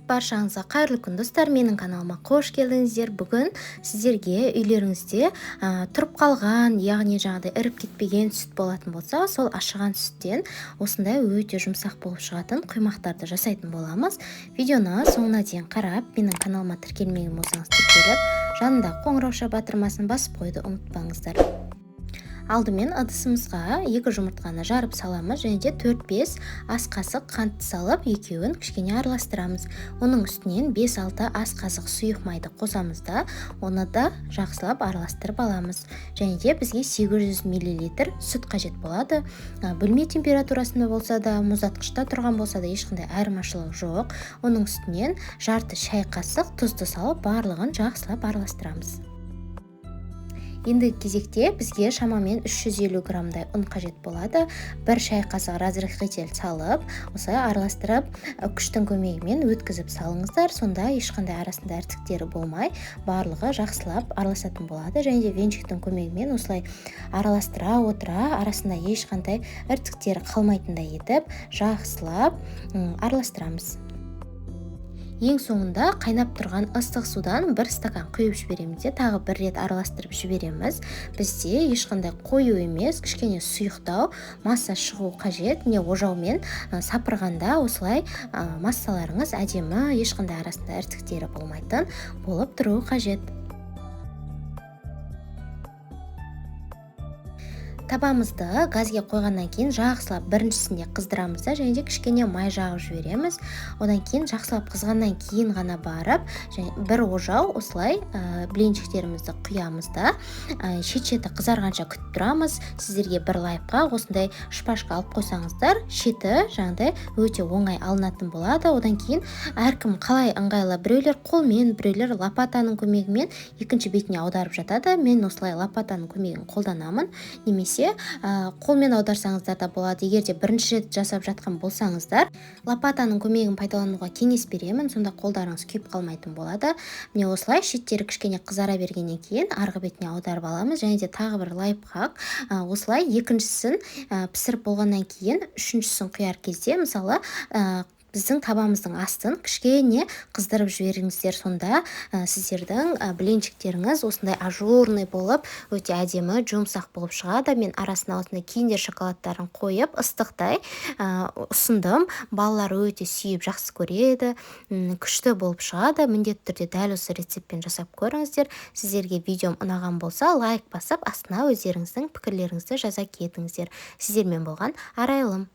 Баршаңызға қайырлы күн, достар! Менің каналыма қош келдіңіздер. Бүгін сіздерге үйлеріңізде тұрып қалған, яғни жаңағыдай іріп кетпеген сүт болатын болса, сол ашыған сүттен осындай өте жұмсақ болып шығатын құймақтарды жасайтын боламыз. Видеоны соңына дейін қарап, менің каналыма тіркелмеген болсаңыз тіркеліп, жанындағы қоңырауша батырмасын басып қоюды ұмытпаңыздар. Алдымен ыдысымызға 2 жұмыртқаны жарып саламыз және де 4-5 ас қасық қантты салып, екеуін кішкене араластырамыз. Оның үстінен 5-6 ас қасық сұйық майды қосамыз да, оны да жақсылап араластырып аламыз. Және де бізге 800 миллилитр сүт қажет болады. Бөлме температурасында болса да, мұздатқышта тұрған болса да ешқандай айырмашылық жоқ. Оның үстінен жарты шай қасық тұзды салып, барлығын жақсылап араластырамыз. Ендігі кезекте бізге шамамен 350 граммдай ұн қажет болады. 1 шай қасық разрыхлитель салып, осылай араластырып, күштің көмегімен өткізіп салыңыздар. Сонда ешқандай арасында іртіктері болмай, барлығы жақсылап араласатын болады. Және де венчиктің көмегімен осылай араластыра отыра, арасында ешқандай іртіктері қалмайтындай етіп, жақсылап араластырамыз. Ең соңында қайнап тұрған ыстық судан 1 стакан құйып жібереміз де, тағы бір рет араластырып жібереміз. Бізде ешқандай қою емес, кішкене сұйықтау масса шығу қажет. Міне, ожаумен сапырғанда осылай массаларыңыз әдемі, ешқандай арасында іртіктері болмайтын болып тұруы қажет. Табамызды газге қойғаннан кейін жақсылап біріншісінде қыздырамыз да, және де кішкене май жағып жібереміз. Одан кейін жақсылап қызғаннан кейін ғана барып, және бір ожау осылай блинчиктерімізді құямыз да, шет-шеті қызарғанша күтіп тұрамыз. Сіздерге бір лайфхак, осындай шпажка алып қойсаңыздар, шеті жаңағыдай өте оңай алынатын болады. Одан кейін әркім қалай ыңғайлы, біреулер қолмен, біреулер лопатаның көмегімен екінші бетіне аударып жатады. Мен осылай лопатаның көмегін қолданамын, немесе қолмен аударсаңыздар да болады. Егер де бірінші рет жасап жатқан болсаңыздар, лопатаның көмегін пайдалануға кеңес беремін, сонда қолдарыңыз күйіп қалмайтын болады. Міне, осылай шеттері кішкене қызара бергеннен кейін арғы бетіне аударып аламыз. Және де тағы бір лайфхак, осылай екіншісін пісіріп болғаннан кейін үшіншісін құяр кезде, мысалы, біздің табамыздың астын кішкене қыздырып жіберіңіздер. Сонда сіздердің блинчиктеріңіз осындай ажурный болып, өте әдемі, жұмсақ болып шығады. Мен арасына осындай киндер шоколадтарын қойып, ыстықтай ұсындым. Балалар өте сүйіп жақсы көреді, күшті болып шығады. Міндетті түрде дәл осы рецептпен жасап көріңіздер. Сіздерге видеом ұнаған болса, лайк басып, астына өздеріңіздің пікірлеріңізді жаза кетіңіздер. Сіздермен болған Арайлым.